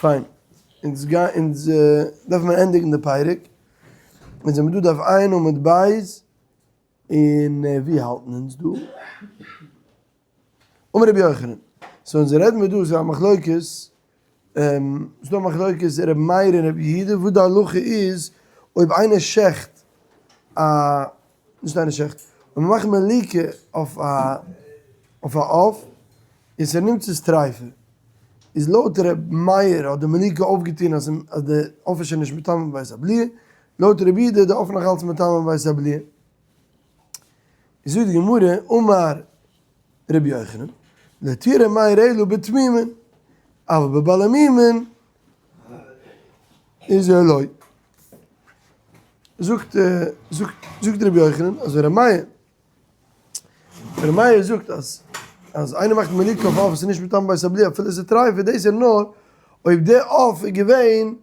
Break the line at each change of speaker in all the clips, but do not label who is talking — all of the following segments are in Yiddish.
פיין, אונז גיי אונז דארף מען ענדיגן די פרק, אונז זעמיר דא דף ע' עמוד ב', און ווי האלטן אונז דא? אמר רבי יוחנן, so אונז רעדן מיר דא ס'איז א מחלוקת, ס'איז דא א מחלוקת רבי מאיר און רבי יהודה וואס די הלכה איז אויב איינער שעכט א, נישט איינער שעכט, אויב מ'מאכט מליקה אויף א אויף א עוף און ס'נמצא טריפה, איז לויט ר' מאיר האט די מליקה אויפגעטון אז אז די עוף איז שוין נישט מטמא בבית הבליעה, לויט רבי יהודה איז די עוף נאך אלץ מטמא בבית הבליעה. זאגט די גמרא, אמר רבי יוחנן, לא התיר ר' מאיר אלא בתמימין, אבל בבעלי מומין איז ער לא. זאגט זאגט רבי יוחנן אז ר' מאיר ר' מאיר זאגט אז אז איינער מאכט מליקה אויף עוף וואס איז נישט מטמא בית הבליעה אפילו עס איז טרייפה דאס איז נאר אויב די עוף איז געווען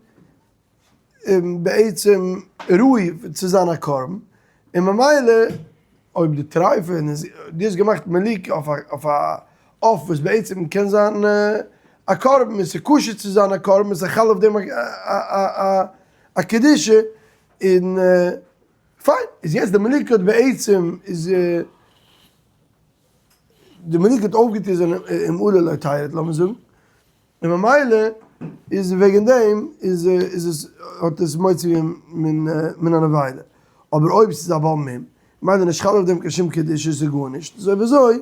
בעצם ראוי צו זיין א קרבן, און ממילא אויב די טרייפה איז, דו האסט געמאכט מליקה אויף א עוף וואס בעצם קען זיין א קרבן און ס'איז כשר צו זיין א קרבן און ס'איז חל אויף דעם א קדושה, און פיין, איז יעצט די מליקה האט בעצם איז די מליקה האט אויפגעטון אם עלה לא תרד לאמיר זאגן. און ממילא איז וועגן דעם איז איז עס האט עס מוציא געווען מן מן הנבילה, אבער אויב ס'איז א בעל מום, ממילא נישט חל אויף דעם קיין שום קדושה ס'איז גארנישט, איז אויב אזוי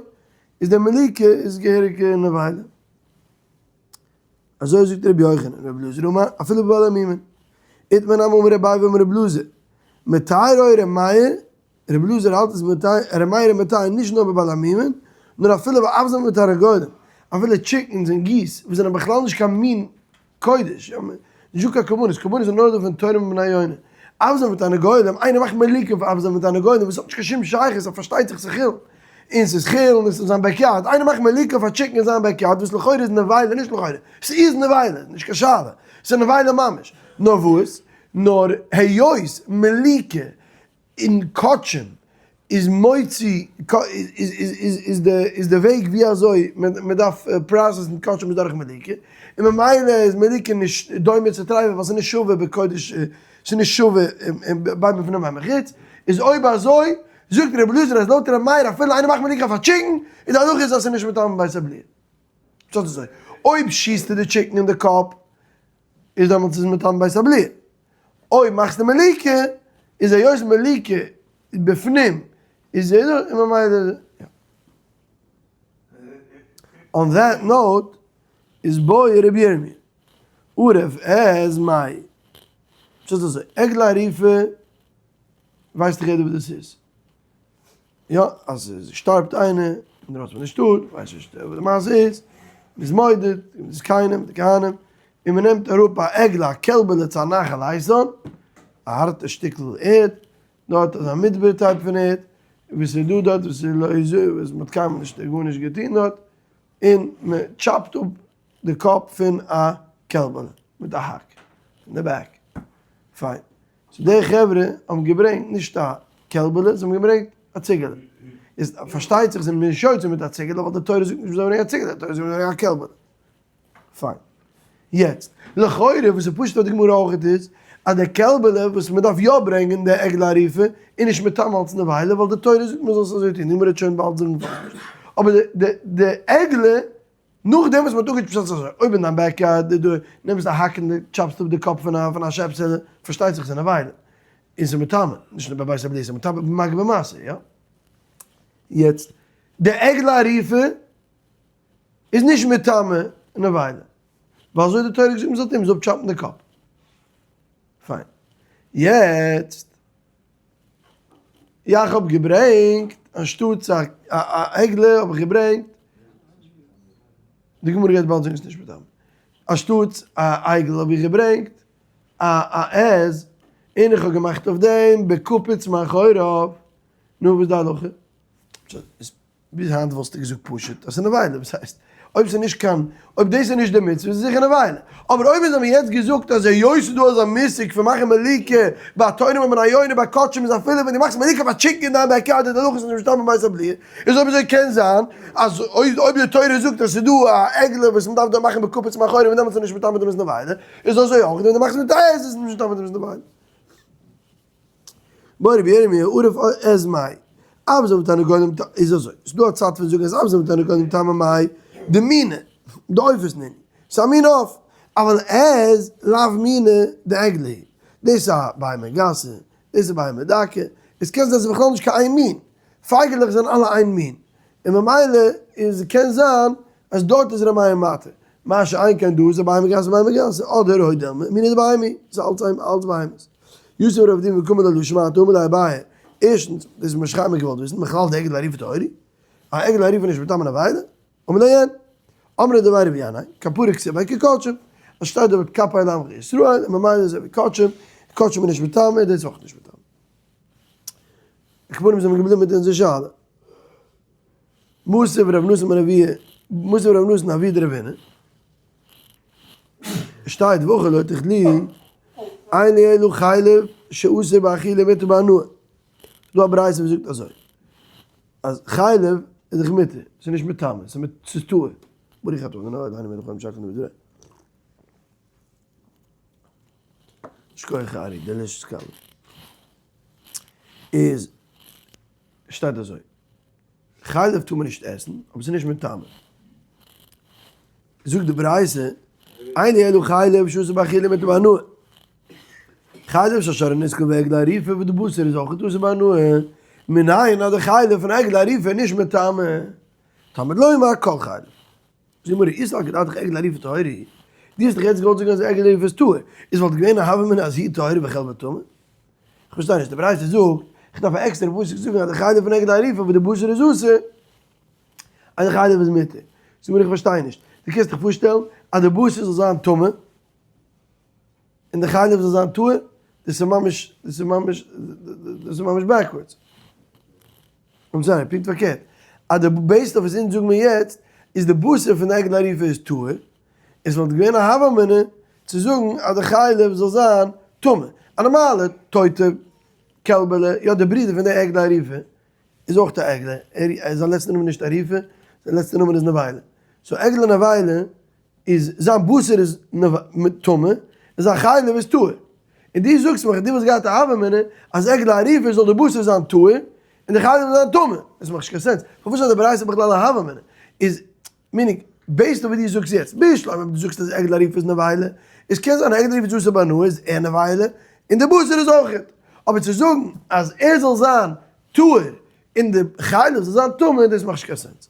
איז די מליקה איז געהעריג נבילה. אזוי זאגט רבי יוחנן, רבי אלעזר אמר אפילו בבעלי מומין, איתמר נמי אמר רבי אבהו אמר רבי אלעזר, מטהרו ר' מאיר רבי אלעזר האלט אז ר' מאיר איז מטהר נישט נאר בבעלי מומין, נאר אפילו באווזין ותרנגולין, אפילו chickens און geese וואס זענען בכלל נישט קיין מין קודש, נישט דא קיין קרבנות, קרבנות זענען נאר דא פון תורם ובני יונה. אווזין ותרנגולין, איינער מאכט מליקה אויף אווזין ותרנגולין וואס האט נישט קיין שום שייכות, אז פארשטייט זיך ס'איז חולין, און ס'איז חולין און ס'איז אין זיין backyard, איינער מאכט מליקה אויף א chicken אין זיין backyard וואס לכאורה איז נבילה, נישט לכאורה, ס'איז נבילה, נישט קיין שאלה, ס'איז נבילה ממש, נאר וואס? נאר היות מליקה אין קדשים איז מוציא איז די וועג ווי אזוי מען דארף process ן קדשים איז דורך מליקה, און ממילא איז מליקה נישט דומה צו טרייפה ווייל ס'איז נישט שווה בקודש ס'איז נישט שווה בין בפנים ובין בחוץ, איז אויב אזוי זאגט רבי אלעזר אז לויט רבי מאיר אפילו איינער מאכט מליקה אויף א chicken איז די הלכה איז אז ס'איז נישט מטמא בית הבליעה. פשט אזוי, אויב שיסטו די chicken אין די קאפ איז דעמאלטס איז מטמא בית הבליעה. אויב מאכסטו מליקה, איז היות מליקה בפנים איז ער און ממילא יא. On that note איז בעי רבי ירמי' ערב עז מאי. פשט אזוי, עגלה ערופה ווייסט דאך יעדער וואס דאס איז. יא, אז עס שטארבט איינער אינדרויסן פון די שטאט, ווייס נישט וואס די מעשה איז, מען איז מודה, מען איז קיינעם, די כהנים, און מען נעמט אראפ א עגלה, א קעלבעלע צו א נחל איתן, א הארטע שטיקל ערד, דארט אזא מדבר type פון ערד, וואס איז דא דארט, וואס איז לא יזוע, וואס מען האט קיינמאל נישט גארנישט געטון דארט, און מען chop ט אפ די קאפ פון א קעלבעלע מיט א האק, פון די back, פיין. so די חברה האבן געברענגט נישט א קעלבעלע, זיי האבן געברענגט א ציגעלע. איז פארשטייט זיך זיי זענען נישט יוצא מיט א ציגעלע ווייל די תורה זאגט נישט מ'זאל ברענגען א ציגעלע, די תורה זאגט מ'זאל ברענגען א קעלבעלע. פיין. יעצט, לכאורה וואס איז פשוט אויף די גמרא אויכעט איז, אז די קעלבעלע וואס מ'דארף יא ברענגען די עגלה ערופה איז נישט מטמא אלס נבילה ווייל די תורה זאגט מ'זאל עס אזוי טון, די גמרא וועט שוין באלד זאגן פארוואס נישט. אבער די די עגלה נאכדעם וואס מ'האט אפגעטשאפט אזוי, אויב אין דיין backyard דו נעמסט א האק און דו chop סט אפ די קאפ פון א פון א שעפסעלע, פארשטייט זיך ס'איז נבילה, און ס'איז מטמא, נישט נאר ביי בית הבליעה, ס'איז מטמא במגע במשא, יא? יעצט, די עגלה ערופה איז נישט מטמא נבילה, ווייל אזוי האט די תורה געזאגט מ'זאל טון, מ'זאל אפ chop ן די קאפ. פיין. יעצט. יאך האב געברענגט אנשטאטס א עגלה האב איך געברענגט, די גמרא גייט באלד זאגן ס'נישט מטמא, אנשטאטס א עגל האב איך געברענגט א עז, און איך האב געמאכט אויף דעם בקופיץ מאחוריו, נו וואס איז די הלכה? ביז היינט וואלסטו געזאגט פשוט אז ס'איז נבילה, וואס הייסט? אויב ס'איז נישט קיין, אויב דאס איז נישט די מצוה איז עס זיכער נבילה. אבער אויב אונז האבן יעצט געזאגט אז היות ס'איז דא אזא מושג פון מאכן מליקה ביי תורים און בני יונה ביי קדשים איז אפילו ווען דו מאכסט מליקה פאר chicken אין דיין backyard איז די הלכה ס'איז נישט מטמא בית הבליעה, איז אויב אזוי קען זיין אז אויב די תורה זאגט אז ס'איז דא א עגלה וואס מ'דארף דא מאכן בקופץ מאחוריו און דעמאלטס איז נישט מטמא דעם איז נבילה, איז אזוי אויך ווען דו מאכסט מיט א עז איז נישט מטמא דעם איז נבילה. בעי רבי ירמי' ערף עז מאי אווזא ותרנגולים ט איז אזוי, ס'איז דא א צד פון זאגן אז אווזא ותרנגולים טמא מאי דמינא דעופות נינהו, ס'איז א מין עוף, אבל עז לאו מינא דעגלה היא, דאס איז א בהמה גסה, דאס איז בהמה דקה, עס קען זיין ס'איז בכלל נישט קיין איין מין, פייגעלעך זענען אלע איין מין, און ממילא איז קען זיין אז דארט איז ר' מאיר מתיר, מה שאין כן דא איז א בהמה גסה בהמה גסה, אדער או דילמא מינא דבהמה היא, ס'איז אלץ איין אלץ בהמות. יתיב רב דימי וקאמר לה לשמעתא אמר ליה אביי, ערשטנס, דאס איז משכח מיר געוואלט וויסן, מכלל דעגלה עריפה טהורה? א עגלה עריפה נישט מטמא נבילה? אמר ליה אין. אמרי דבי רבי ינאי, כפרה כתיב ביה כקדשים, אז שטייט דארט כפר לעמך ישראל, און ממילא איז אזוי ווי קדשים, קדשים איז נישט מטמא, דאס איז אויך נישט מטמא. עכברים זענען געבליבן מיט אונזער שאלה. מתיב רב נתן בר אבויה, מתיב רב נתן אבוה דרב הונא. שטייט ואכל לא תאכלו, אין לי אלא חלב שאסור באכילה מותר בהנאה. ס'דא א ברייתא וואס זאגט אזוי, אז חלב איז דאך מותר, ס'איז נישט מטמא, ס'איז טהור. ברוך אתה ה' אלוהינו מלך העולם שהכל נהיה בדברו. שכוח ארי, delicious קאווע. איז שטייט אזוי, חלב טאר מען נישט עסן, אבער ס'איז נישט מטמא. זאגט די ברייתא, אין לי אלא חלב שאסור באכילה מותר בהנאה. חלב של שור הנסקל ועגלה ערופה וואס די בשר איז אויך אסור בהנאה, מנין אז די חלב פון עגלה ערופה איז נישט מטמא? תלמוד לומר כל חלב. זאגט די גמרא, אי סלקא דעתך עגלה ערופה טהורה היא, דו האסט דאך יעצט געוואלט זאגן אז עגלה ערופה איז טהור, איז וואלט געווען א הוה אמינא אז היא טהורה וחלבה טמא? איך פארשטיי נישט, די ברייתא זאגט, איך דארף א עקסטערע פסוק זאגן אז די חלב פון עגלה ערופה וואס די בשר איז אסור, אז די חלב איז מותר. זאגט די גמרא איך פארשטיי נישט, דו קענסט דיך פארשטעלן אז די בשר זאל זיין טמא, און די חלב זאל זיין טהור? דאס איז ממש, דאס איז ממש, דאס איז ממש backwards. I'm sorry, פונקט פארקערט. אז די based אויף וואס אונז זאגן מיר יעצט, איז די בשר פון די עגלה ערופה איז טהור, עס וואלט געווען א הוה אמינא צו זאגן אז די חלב זאל זיין טמא. א נארמאלע טויטע קעלבעלע, יא די ברודער פון די עגלה ערופה, איז אויך א עגלה, ער זיין לעצטע נאמען איז נישט ערופה, זיין לעצטע נאמען איז נבילה. so עגלה נבילה איז זיין בשר איז טמא, און זיין חלב איז טהור. און דו זאגסט מיך אז דו וואלסט געהאט א הוה אמינא אז עגלה ערופה זאל די בשר זיין טהור, און די חלב זאל זיין טמא. דאס מאכט נישט קיין sense. פארוואס האט די ברייתא בכלל א הוה אמינא? איז meaning, based אויף וואס דו זאגסט יעצט, בשלמא אויב דו זאגסט אז עגלה ערופה איז נבילה, איז קען זיין עגלה ערופה איז אסור בהנאה איז ער נבילה, און די בשר איז אויכעט. אבער צו זאגן אז ער זאל זיין טהור און די חלב זאל זיין טמא, דאס מאכט נישט קיין sense.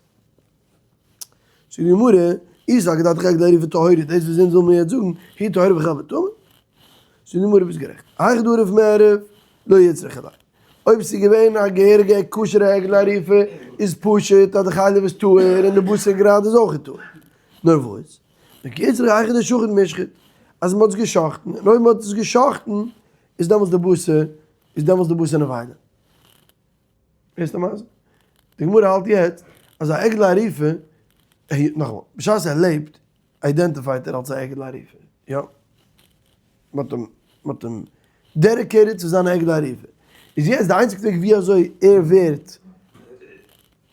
זאגט די גמרא, אי סלקא דעתך עגלה ערופה טהורה, דאס וואס אונז זאלן מיר יעצט זאגן, היא טהורה וחלבה טמא? זאגט די גמרא, ביסט גערעכט, היכא דערף מערב לא איצטריכא ליה. אויב ס'איז געווען א געהעריגע כשר'ע עגלה ערופה, איז פשוט אז די חלב איז טהור און די בשר גראדע איז אויך טהור. נאר וואס? בקיצור היכא דשחט משחט, אז מ'האט עס גע'שחט'ן, און אויב מ'האט עס גע'שחט'ן, איז דעמאלטס די בשר, איז דעמאלטס די בשר נבילה. הערסט א מעשה? די גמרא האלט יעצט אז א עגלה ערופה, נאכאמאל, בשעת ער לעבט identify ט ער אלס א עגלה ערופה, יא? מ'האט אים, מ'האט אים dedicated צו זיין א עגלה ערופה. איז יעצט די איינציגסטע וועג ווי אזוי ער ווערט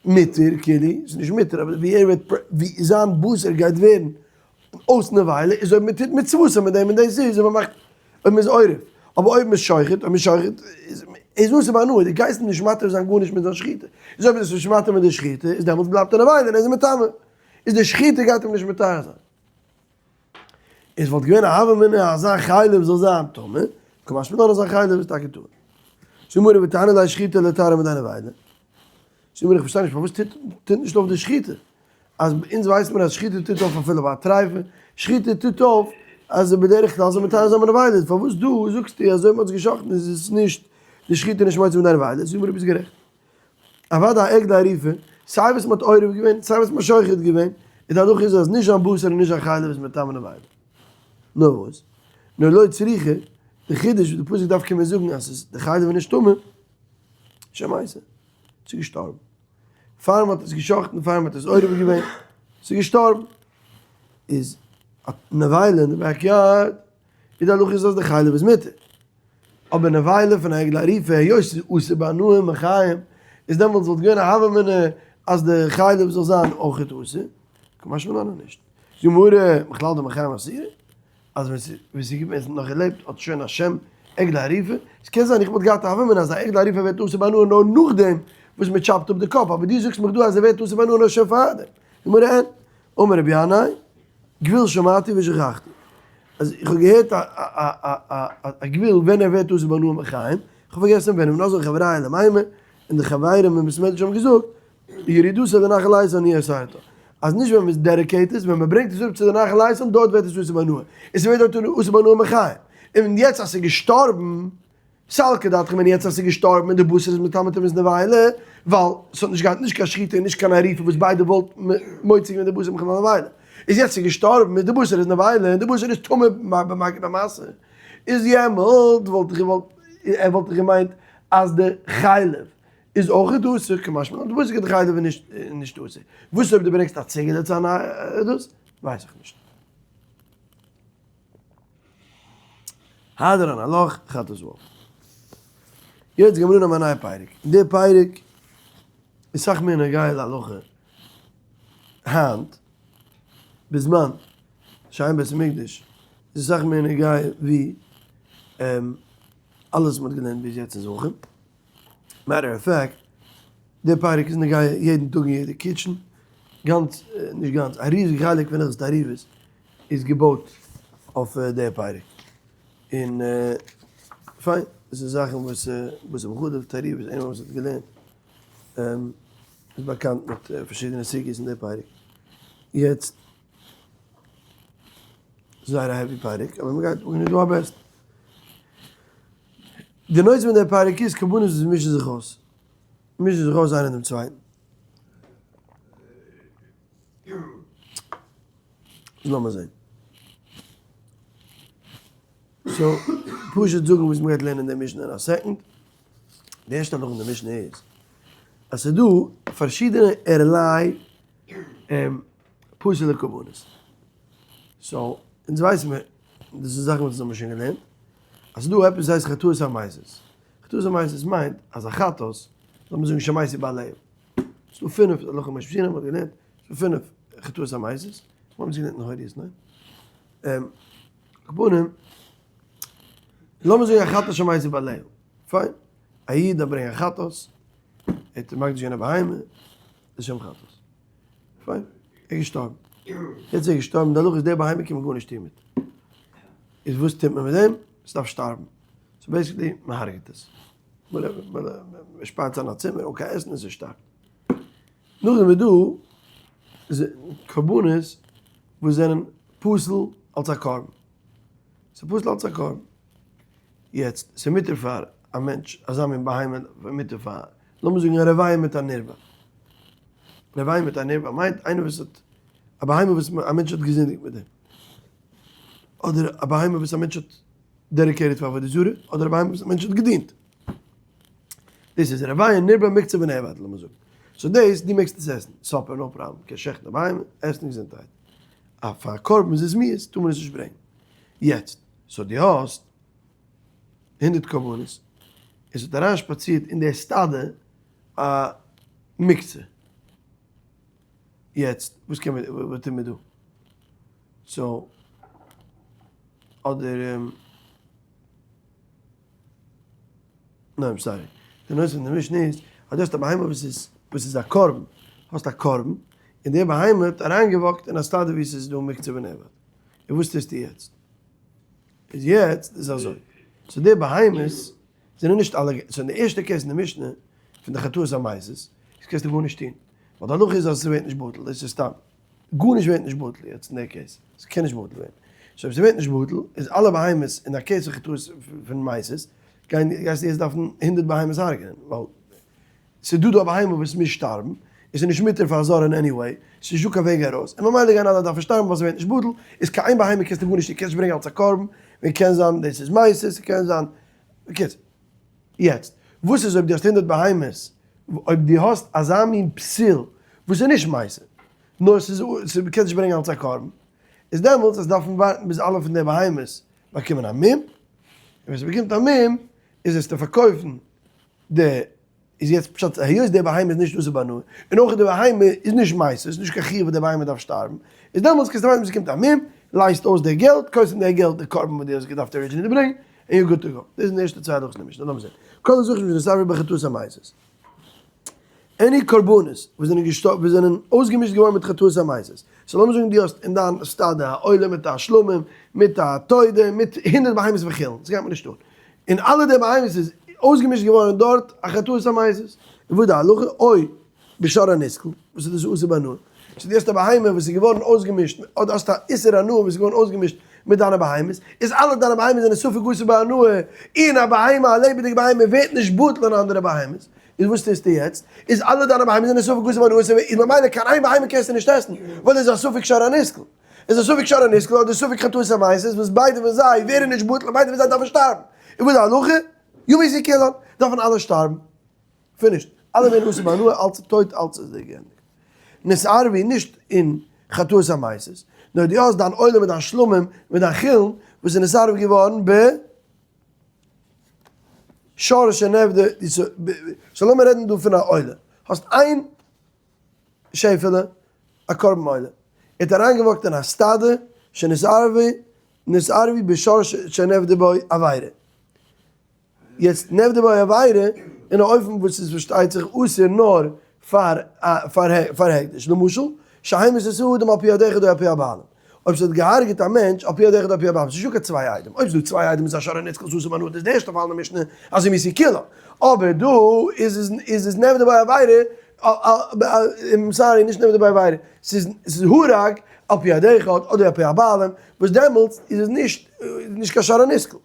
מותר, כאילו, ס'איז נישט מותר, אבער ווי ער ווערט, ווי זיין בשר גייט ווערן אויס נבילה, איז אויב מ'טוט מצוות מיט דעם, און דאס איז אויב מ'מאכט, אויב מ'איז עורף. אבער אויב מ'איז שוחט, אויב מ'איז שוחט, איז איז אסור בהנאה, דו גייסט אים נישט מתיר זיין גארנישט מיט זיין שחיטה. איז אויב איז עס נישט מתיר מיט די שחיטה, איז דעמאלטס בלייבט ער נבילה און ער איז מטמא. איז די שחיטה גייט אים נישט מטהר זיין. עס וואלט געווען א הוה אמינא אז אזא חלב זאל זיין טמא, קא משמע לן אז א חלב איז טאקע טהור. זאגט גמרא ותנא ליה שחיטה לטהרה מידי נבילה. זאגט גמרא איך פארשטיי נישט פארוואס טוט טוט נישט אויף די שחיטה? אז אונז ווייסט מיר אז שחיטה טוט אויף אפילו ביי א טריפה, שחיטה טוט אויף אז בדרך כלל זאל מען מטהר זיין בנבילה, פארוואס דא זאגסטו אז אויב מען האט עס גע'שחט'ן איז עס נישט די שחיטה נישט מוציא מידי נבילה? זאגט גמרא ביסט גערעכט. אוודאי א עגלה ערופה, סיי וואס מ'האט עורף געווען, סיי וואס מ'האט שוחט געווען, איז די הלכה איז אז נישט זיין בשר און נישט זיין חלב איז מטמא נבילה. נאר וואס? נאר לא צריכא, די חידוש וואס די פסוק דארף קומען זאגן אז ס'איז די חלב איז נישט טמא, שמייסע, ס'איז געשטארבן. פאר מ'האט עס געשחט'ן, פאר מ'האט עס עורף געווען. ס'איז געשטארבן. איז א נבילה אין די back yard, איז די הלכה איז אז די חלב איז מותר. אבער נבילה פון א עגלה ערופה היות ס'איז אסור בהנאה מחיים, איז דעמאלטס וואלט געווען א הוה אמינא אז די חלב זאל זיין אויכעט אסור, קא משמע לן אז נישט. זאגט גמרא, מכלל דמחיים אסירא, אז ווען ס'איז ווען ס'איז געווען נאך געלעבט האט שוין א שם עגלה ערופה, ס'קען זיין איך וואלט געהאט א הוה אמינא אז א עגלה ערופה ווערט אסור בהנאה נאר נאכדעם וואס מ'טשאפט אפ די קאפ, אבער דו זאגסט מיך דא אז ער ווערט אסור בהנאה נאר שוין פארדעם. גמרא אין, אמר רבי ינאי, גבול שמעתי ושכחתי. אז איך האב געהערט א גבול ווען ער ווערט אסור בהנאה מחיים, איך האב פארגעסן ווען, און אזוי חבריי למימר, און די חברים אין בית מדרש האבן געזאגט, ירידתו לנחל איתן היא עושה אותו. אז נישט ווען מ'איז dedicate עס, ווען מ'ברענגט עס אראפ צו די נחל איתן, דארט ווערט עס אסור בהנאה. און ס'ווערט דארט אסור בהנאה מחיים. און יעצט אז ס'איז געשטארבן, סלקא דעתך ווען יעצט אז ס'איז געשטארבן און די בשר איז מטמא טומאת נבילה, ווייל ס'האט נישט געהאט נישט קיין שחיטה און נישט קיין עריפה וואס ביידע וואלט מוציא געווען די בשר מכלל נבילה, איז יעצט ס'איז געשטארבן איז די בשר איז נבילה און די בשר איז טמא במגע במשא, איז יעמאלט וואלט איך געוואלט ער וואלט איך געמיינט אז די חלב איז אויך אסור, קא משמע לן די בשר די חלב איז נישט אסור, וואס אויב דו ברענגסט א ציגעלע צו א דאס ווייס איך נישט. הדרן עלך חטאת העוף. יעצט גיימיר אנהייבן א נייע פרק. און די פרק איז סאך מער נוגע להלכה היינט, בזמן שאין בית המקדש, איז סאך מער נוגע ווי אלעס וואס מ'האט געלערנט ביז יעצט אין זבחים. matter of fact, די פרק איז נוגע יעדן טאג אין יעדע kitchen, גאנץ, נישט גאנץ, א ריזיג חלק פון הלכות תערובות איז געבויט אויף די פרק, און פיין, דאס איז זאכן וואס וואס איז מחודד תערובות, איינער וואס האט געלערנט איז באקאנט מיט פארשידענע סוגיות אין די פרק, יעצט זייער א heavy פרק, אבער מ'גייט we gonna do our best. די נושא פון די פרק איז קרבנות וואס מישן זיך אויס, מישן זיך אויס איינער דעם צווייטן. לאמיר זען. so, פשוט זאגן וואס מ'גייט לערנען אין די משנה אין א second. די ערשטע הלכה אין די משנה איז, אז ס'איז דא פארשידענע ערליי פסול'ע קרבנות. so, אונז ווייסן מיר, דאס איז זאכן וואס אונז האבן שוין געלערנט, אז ס'איז דא עפעס וואס הייסט חטאת המזיד. חטאת המזיד מיינט אז א חטאת, לאמיר זאגן שמתו בעליה. ס'איז דא פינף הלכה למשה מסיני מ'האט געלערנט, ס'איז דא פינף חטאות המזיד, מ'האט עס געלערנט אין הוריות ניין? כפנים, לאמיר זאגן א חטאת שמתו בעליה, פיין, א איד דארף ברענגען א חטאת, ער האט מקדיש געווען א בהמה, לשם חטאת, פיין, ער איז געשטארבן, יעצט איז ער געשטארבן, די הלכה איז די בהמה קען מען גארנישט טון מיט, איז וואס טוט מען מיט דעם? עס דארף שטארבן, so basically מען הרג'ט עס. מ'שפארט איין א צימער אן קיין עסן און ס'שטארבט. נאכדעם איז דא קרבנות וואס זענען פסול אלס א קרבן. ס'איז פסול אלס א קרבן. יעצט, ס'איז מותר פאר א מענטש אזא מין בהמה, מותר פאר, לאמיר זאגן א רביע מיט א נרבע. רביע מיט א נרבע מיינט איינער וואס האט, א בהמה וואס א מענטש האט געזינדיגט מיט דעם. אדער א בהמה וואס א מענטש האט dedicated פאר עבודה זרה, אדער א בהמה וואס א מענטש האט געדינט. דאס איז רביע נרבע מוקצה ונאבד, לאמיר זאגן. so דאס, דו מעגסט עס עסן, supper, no problem, קענסט שעכטן א בהמה, עסן געזונטהייט. א פאר א קרבן איז עס מיאוס, טאר מען עס נישט ברענגען. יעצט, so דו האסט הונדערט קרבנות, עס האט אריינשפאצירט אין די סטאדע א מוקצה. יעצט, וואס קען מען, וואס טוט מען דא? so, אדער, ניין, I'm sorry. די נושא פון די משנה איז, אז דו האסט א בהמה וואס איז, וואס איז א קרבן, האסט א קרבן, און די בהמה האט אריינגעוואקט אין א סטאדע וואו ס'איז דא מוקצה ונאבד. און וואס טוסטו יעצט? איז יעצט איז אזוי, so די בהמות זענען נישט אלע, so אין די ערשטע case אין די משנה, פון די חטאת המזיד, איז קענסטו גארנישט טון, ווייל די הלכה איז אז ס'ווערט נישט בטל, דאס איז סתם. גארנישט ווערט נישט בטל יעצט אין די case, ס'קען נישט בטל ווערן, so אויב ס'ווערט נישט בטל איז אלע בהמות אין א case פון חטאת פון מזיד, גייען גייסטו יעצט דארפן הונדערט בהמות הרג'נען, ווייל ס'איז דא דא א בהמה וואס מוז שטארבן, און ס'איז נישט מותר פאר א זר אין any way, ס'איז נישט דא קיין וועג ארויס, און ממילא גייען אלע דארפן שטארבן ווייל ס'ווערט נישט בטל, איז קיין איין בהמה קענסטו גארנישט טון, קענסט נישט ברענגען אלס א קרבן, ווען קען זיין דאס איז מזיד, ס'קען זיין, בקיצור. יעצט, וואס איז אויב דו האסט הונדערט בהמות, אויב דו האסט אזא מין פסול וואס איז נישט מזיד? נאר ס'איז מ'קען נישט ברענגען אלס א קרבן, איז דעמאלטס עס דארף מען ווארטן ביז אלע פון די בהמות באקומען א מום, און ווען ס'באקומט א מום איז עס צו פארקויפן די איז יעצט פשט היות די בהמה איז נישט אסור בהנאה, און אויך די בהמה איז נישט מתה, ס'איז נישט קיין חיוב וואס די בהמה דארף שטארבן, איז דעמאלטס קענסטו ווארטן ביז ס'קומט א מום, לייזט אויס די געלט, קויפסט מיט די געלט די קרבן וואס דו האסט געדארפט originally ברענגען, און you're good to go. דאס איז די ערשטע צוויי הלכות אין די משנה, לאמיר זען. כל הזכין שנתערבו בחטאות המתות. any קרבנות וואס זענען געשטארבן, וואס זענען אויסגעמישט געווארן מיט חטאות המתות. so לאמיר זאגן דו האסט אין דיין סטאדע א עולה מיט א שלמים, מיט א תודה, מיט הונדערט בהמות וחולין, ס'גייט מיר נישט אן. און אלע די בהמות איז אויסגעמישט געווארן דארט א חטאת המתות. און וואס איז די הלכה? או בשור הנסקל, וואס איז דאס אסור בהנאה? so דו האסט א בהמה וואס איז געווארן אויסגעמישט, אדער האסט א איסור הנאה וואס איז געווארן אויסגעמישט מיט דיינע בהמות, איז אלע דיינע בהמות זענען ספק אסור בהנאה, און א בהמה, א לעבעדיגע בהמה ווערט נישט בטל אין אנדערע בהמות, איז וואס טוסטו יעצט? איז אלע דיינע בהמות זענען ספק אסור בהנאה, איז ממילא קיין איין בהמה קענסטו נישט עסן, ווייל דאס איז א ספק שור הנסקל. איז א ספק שור הנסקל אדער ספק חטאת המתות וואס ביידע פון זיי ווערן נישט בטל און ביידע פון זיי דארפן שטארבן. און וואס איז די הלכה? יומתו כולן, דארפן אלע שטארבן. finished. אלע ווערן אסור בהנאה, אלץ איז טויט, אלץ איז געענדיגט. נתערבו נישט אין חטאת המתות, נאר דו האסט דיין עולה מיט דיין שלמים מיט דיין חולין וואס איז נתערב געווארן ב שור שנעבדה, so לאמיר רעדן דא פון א עולה. האסט איין שעפעלע, א קרבן עולה. ער האט אריינגעוואקט אין א סטאדע, שנתערבו, נתערבו בשור שנעבדה בו עבירה. יעצט נעבדה בו עבירה אין א אופן וואס איז פארשטייט זיך אסור נאר פאר פאר הקדש. למשל, שהמית את האדם על פי עד אחד או על פי הבעלים. אויב ס'האט געהארגעט א מענטש על פי עד אחד על פי הבעלים, ס'נישטא קיין צוויי עדים. אויב ס'דא צוויי עדים איז א שור הנסקל אסור בהנאה, דאס איז די ערשטע פאל אין די משנה אז יומתו כולן. אבער דא איז איז עס נעבדה בו עבירה sorry, נישט נעבדה בו עבירה, ס'איז ס'איז הרג על פי עד אחד אדער על פי הבעלים, וואס דעמאלטס איז עס נישט נישט קיין שור הנסקל.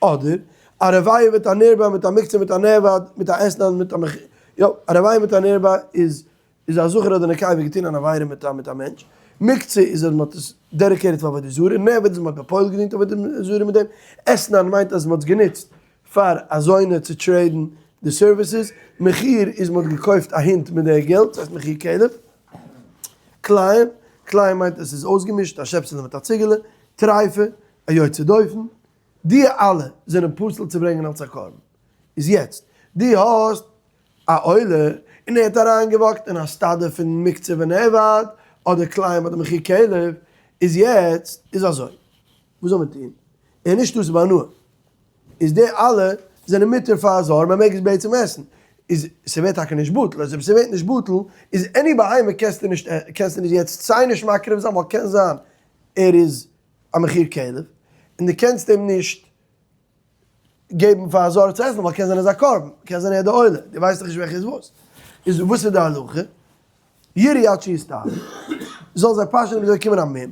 אדער א רביע מיט א נרבע מיט א מוקצה מיט א נאבד מיט א אתנן מיט א מח יא, א רביע מיט א נרבע איז איז א זכר אדער נקבה געטון אן עבירה מיט א מיט א מענטש, מוקצה איז אז מ'האט עס dedicated פאר עבודה זרה, נאבד איז מ'האט בפועל געדינט עבודה זרה מיט דעם, אתנן מיינט אז מ'האט עס גענוצט פאר א זונה צו trade ן די services, מחיר איז מ'האט געקויפט א הונט מיט די געלט, ס'הייסט מחיר כלב, כלאים, כלאים מיינט עס איז אויסגעמישט א שעפסעלע מיט א ציגעלע, טריפה, א יוצא דופן, די אלע זענען פסול צו ברענגען אלס א קרבן. איז יעצט, דו האסט א עולה און ער האט אריינגעוואקט אין א סטאדע פון מוקצה ונאבד, אדער כלאים אדער מחיר כלב, איז יעצט איז אזוי, וואס זאל מען טון? ער איז נישט אסור בהנאה, איז די אלע זענען מותר פאר א זר, מען מעג עס בעצם עסן, איז ס'ווערט טאקע נישט בטל, אז אויב ס'ווערט נישט בטל, איז any בהמה קענסטו נישט קענסטו נישט יעצט סיי נישט מקריב זיין ווייל קען זיין ער איז א מחיר כלב, און דו קענסט אים נישט געבן פאר א זר צו עסן ווייל קען זיין ער איז א קרבן, קען זיין ער איז די עולה, דו ווייסט דאך נישט וועלכע איז וואס. איז וואס איז די הלכה? ירעו עד שיסתאבו, זאלן זיי פאשען ביז זיי באקומען א מום,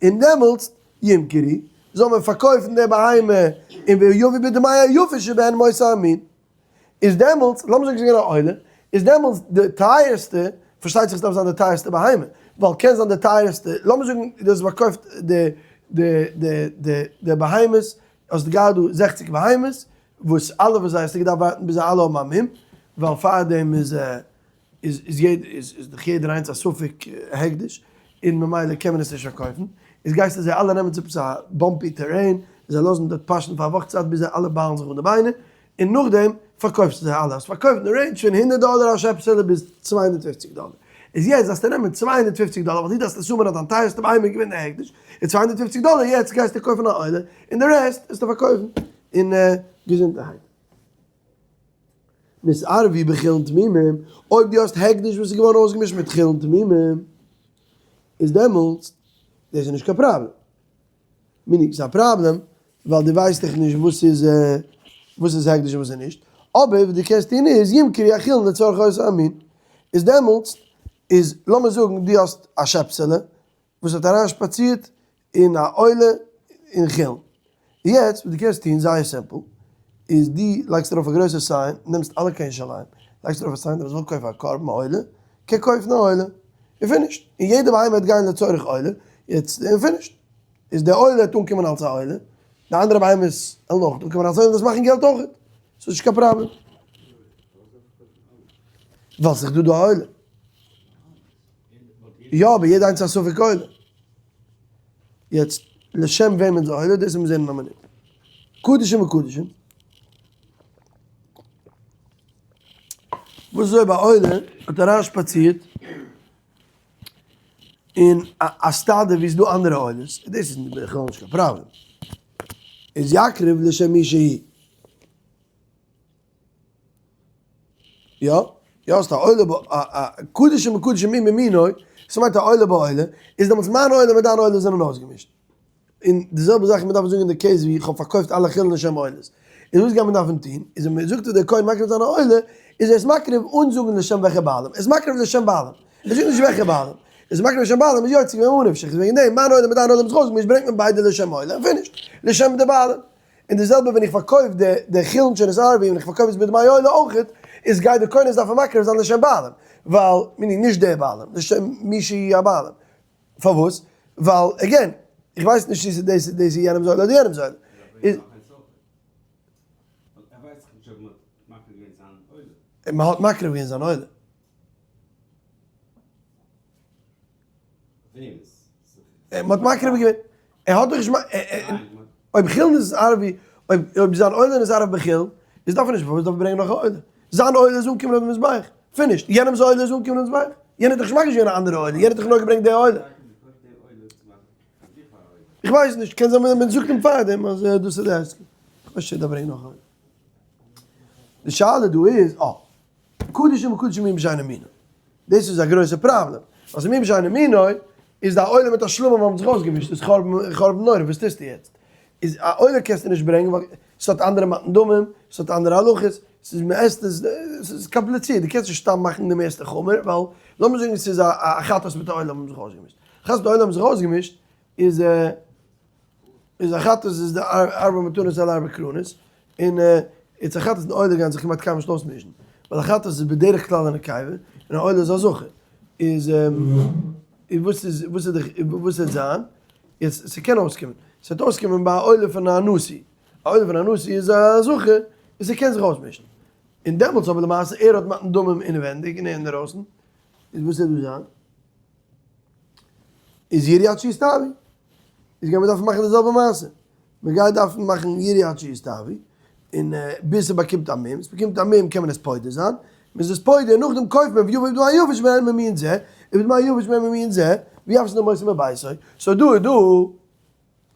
און דעמאלטס ימכרו, זאל מען פארקויפן די בהמה, און ויביא בדמי היפה שבהן מאותו המין. איז דעמאלטס, לאמיר זאגן ס'איז געווען א עולה, איז דעמאלטס די טייערסטע, פארשטייט זיך ס'דארף זיין די טייערסטע בהמה, ווייל קען זיין די טייערסטע, לאמיר זאגן דו האסט פארקויפט די די די די די בהמות, האסט געהאט דא זעכציק בהמות, וואס אלע פון זיי האסטו געדארפט ווארטן ביז זיי אלע האבן א מום, ווייל פארדעם איז איז איז יעדער איז איז דאך יעדער איינס א ספק הקדש, און ממילא קען מען עס נישט פארקויפן, איז גייסטו זיי אלע נעמען צו עפעס א bumpy terrain, און זיי לאזן דארט פאשען פאר א וואך צייט ביז זיי אלע באלן זיך אן די ביינער, און נאכדעם פארקויפסטו זיי אלע, האסט פארקויפט אין די range פון הונדערט דאלער א שעפסעלע ביז 250 דאלער, איז יעצט דארפסטו נעמען 250 דאלער ווייל דו דארפסט assume ען אז דיין טייערסטע בהמה איז געווען די הקדש, איז 250 דאלער, יעצט גייסטו קויפן א עולה, און די רעסט וועסטו פארקויפן און געזונטערהייט. נתערבו בחולין תמימים, אויב דו האסט הקדש וואס איז געווארן אויסגעמישט מיט חולין תמימים, איז דעמאלטס דאס איז נישט קיין פראבלעם. meaning ס'איז א פראבלעם ווייל דו ווייסט דאך נישט וואס איז וואס איז הקדש און וואס איז נישט, אבער וואס דו קענסט טון איז ימכרו החולין לצורך אותו המין, איז דעמאלטס איז לאמיר זאגן דו האסט א שעפסעלע וואס האט אריינשפאצירט אין א עולה אין חולין, יעצט וואס דו קענסט טון זייער simple איז דו לייגסט ארויף א גרויסע sign, נעמסט אלע קיין ירושלים, לייגסט ארויף א sign דער וואס וויל קויפן א קרבן עולה קען קויפן א עולה, און finished, און יעדע בהמה וועט גיין לצורך עולה, יעצט און finished, איז די עולה וועט אנקומען אלס א עולה, די אנדערע בהמות וועלן אויך אנקומען אלס עולה, דאס מאכן געלט אויך, ס'איז נישט קיין פראבלעם. ווייל ס'איז דא דא א עולה. יא, אבער יעדע איינס איז א ספק עולה. יעצט, לשם וועמען איז עולה, דאס וועלן מיר זען אין א מינוט. קדשים וקדשים. וואס איז אויב א עולה האט אריינשפאצירט אין א סטאדע ווי ס'איז דא אנדערע עולות, דאס איז בכלל נישט קיין פראבלעם. איז יקריב לשם מי שהיא. יא, יא האסט א עולה ב א א קדשים וקדשים מין במינו, ס'מיינט א עולה בעולה, איז דעמאלטס מיין עולה מיט דיין עולה זענען אויסגעמישט. און די זעלבע זאך מ'דארף זאגן אין די case ווי איך האב פארקויפט אלע חולין לשם עולות. איז וואס גייט מען דארפן טון? איז ווען מ'זאגט אז דער כהן מקריב זיין א עולה, איז ער עס מקריב אן זאגן לשם וועלכע בעלים, ער איז מקריב לשם בעלים, ער זאגט נישט וועלכע בעלים, ער איז מקריב לשם בעלים איז יוצא געווען ממה נפשך, איז וועגן דעם מיין עולה מיט דיין עולה האבן זיך אויסגעמישט ברענגט מען ביידע לשם עולה און finish, לשם די בעלים. און די זעלבע ווען איך פארקויף די די חולין שנתערבו און איך פארקויף עס בדמי עולה אויכעט, איז גייט די כהן עס דארפן מקריב זיין לשם בעלים, ווייל, meaning נישט די בעלים, לשם מי שיהיה הבעלים. פארוואס? ווייל again, איך ווייס נישט צו ס'איז דאס דאס איז יענעמ'ס עולה אדער יענעמ'ס עולה. מ'האט מקריב געווען זיין עולה. מ'האט מקריב געווען, ער האט דאך נישט, אויב חולין איז ערבי, אויב זיין עולה איז ערב בחולין, איז דארף ער נישט, פארוואס דארף ער ברענגען נאך א עולה? זיין עולה איז אנגעקומען אויפן מזבח, finished, יענעמ'ס עולה איז אנגעקומען אויפן מזבח, יענער האט דאך נישט מקריב געווען א אנדערע עולה, יענער האט דאך נאר געברענגט די עולה. איך ווייס נישט, קען זיין מען זאגט אים פארדעם אז דאס איז די עסק. איך ווייס נישט צו ער דארף ברענגען נאך א עולה. די שאלה דא איז, אה. קדשים וקדשים מין בשאינו מינו. דאס איז א גרויסע פראבלעם. אז מין בשאינו מינו איז די עולה מיט א שלמים האבן זיך אויסגעמישט, איז חורבן חורבן נורא, וואס טוסטו יעצט? איז א עולה קענסטו נישט ברענגען ווייל ס'האט אנדערע מתן דמים, ס'האט אנדערע הלכות, ס'איז מ'עסט עס, ס'איז קאמפליצירט, דו קענסט נישט סתם מאכן די מערסטע חמור, ווייל לאמיר זאגן ס'איז א חטאת מיט א עולה האבן זיך אויסגעמישט. חטאת מיט א עולה האבן זיך אויסגעמישט איז איז א חטאת איז די ארבע מתנות על ארבע קרנות, און איז א חטאת און עולה גייען זיך כמעט קיינמאל נישט אויסמישן, ווייל א חטאת איז בדרך כלל א נקבה, און א עולה איז א זכר, איז איז וואס איז וואס איז די וואס וועט זיין? יעצט ס'קען אויסקומען, ס'וועט אויסקומען ביי א עולה פון א נשיא, א עולה פון א נשיא איז א זכר, און ס'קען זיך אויסמישן, און דעמאלטס אבער למעשה ער האט מתן דמים אינעווענדיג און ער אינדערויסן, איז וואס וועט דא זיין? איז ירעו עד שיסתאבו. איז גייט מען דארפן מאכן די זעלבע מעשה. מען גייט דארפן מאכן ירעו עד שיסתאבו, און ביז ס'באקומט א מום, ס'באקומט א מום קען מען עס פודה זיין, מען איז עס פודה און נאכדעם קויפט מען ויבא בדמי יבש מהן ממין זה, ובדמי יבש מהן ממין זה, ויפסיד המותר מביתו. so דא איז דא,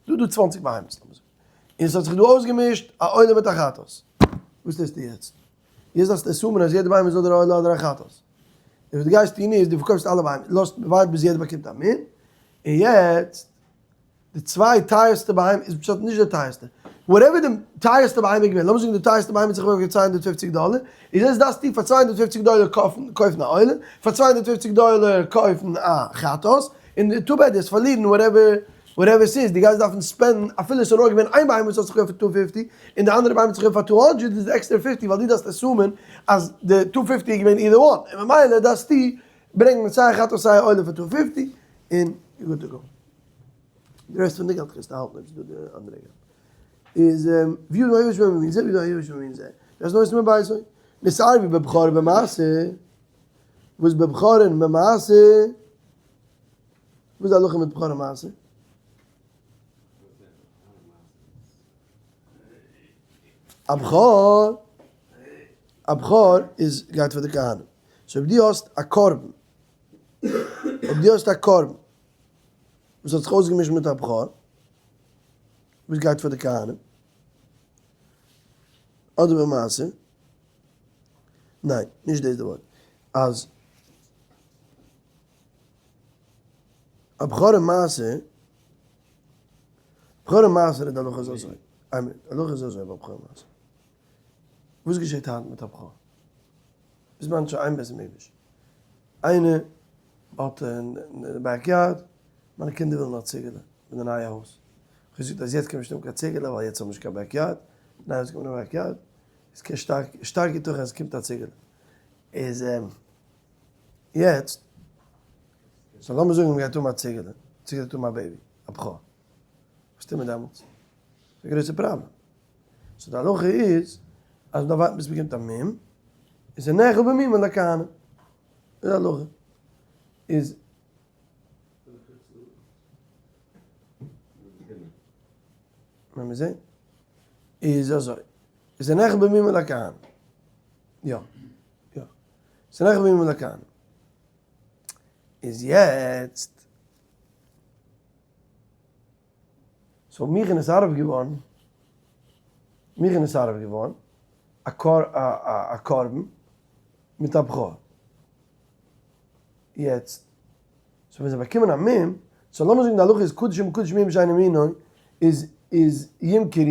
דא איז דא צוואנציג בהמות לאמיר זאגן, און ס'האט זיך דא אויסגעמישט א עולה מיט א חטאת. וואס טוסטו יעצט? יעצט דארפסטו assume ען אז יעדע בהמה איז אדער א עולה אדער א חטאת. און וואס דו גייסט טון איז, דו פארקויפסט אלע בהמות, לאזט ווארט ביז יעדער באקומט א מום, און יעצט די צוויי טייערסטע בהמות, איז פשט נישט די טייערסטע, whatever די טייערסטע בהמה איז געווען, לאמיר זאגן די טייערסטע בהמה האט זיך געקויפט פאר 250 דאלער, איז יעצט דארפסטו פאר 250 דאלער קויפן א עולה, פאר 250 דאלער קויפן א חטאת, און too bad, וועסט פארלירן whatever whatever ס'איז, דו גייסט דארפן spend ן, אפילו ס'איז נאר געווען איין בהמה וואס האט זיך געקויפט פאר two fifty, און די אנדערע בהמה האט זיך געקויפט פאר two hundred, איז די עקסטערע fifty, ווייל דו דארפסט assume ען אז די two fifty איז געווען either one, און ממילא דארפסטו ברענגן סיי א חטאת סיי א עולה פאר two fifty, און you're good to go. די רעסט פון די געלט קענסטו האלטן אויב ס'איז דא די אנדערע געלט. איז ווי איז היבש ממין זה ווי איז היבש ממין זה. דאס נאר איז מבית אוי. נתערבו בבכור ובמעשר. וואס בבכור און במעשר? וואס איז די הלכה מיט בכור און מעשר? א בכור, א בכור איז גייט פאר די כהנים. so אויב דו האסט א קרבן, אויב דו האסט א קרבן וואס האט זיך אויסגעמישט מיט א בכור, וואס גייט פאר די כהנים, אדער במעשר, ניין, נישט דאס איז די ווארט, אז א בכור און מעשר, בכור און מעשר איז די הלכה איז אזוי, איין מינוט, די הלכה איז אזוי ביי בכור און מעשר, וואס געשעט היינט מיט א בכור? בזמן שאין בית המקדש, איינער האט אין די back yard, מיינע קינדער ווילן א ציגעלע מיט די נייע הויז, איך האב געזאגט אז יעצט קען מען נישט האבן קיין ציגעלע ווייל יעצט האבן מיר נישט קיין back yard, נייע הויז קומט מיט א back yard, עס קען שטארק שטארק יתכן אז עס קומט א ציגעלע, איז יעצט, so לאמיר זאגן מ'גייט האבן א ציגעלע, ציגעלע וועט האבן א baby, א בכור, וואס טוט מען דעמאלטס? ס'איז א גרויסע פראבלעם. so די הלכה איז אז מ'דארף ווארטן ביז מ'באקומט א מום, איז ער נאכל במומו לכהנים. דאס איז די הלכה. איז. לאמיר זען. איז אזוי. איז ער נחבא מי מלקהן. יא. יא. ס'איז נחבא מי מלקהן. איז יעצט. so מיך איז נתערב געווארן, מיך איז נתערב געווארן א א קרבן מיט א בכור. יעצט, so ווען זיי באקומען א מום, so לאמיר זאגן די הלכה איז קדשים בקדש מום שאינו מינו איז איז ימכרו,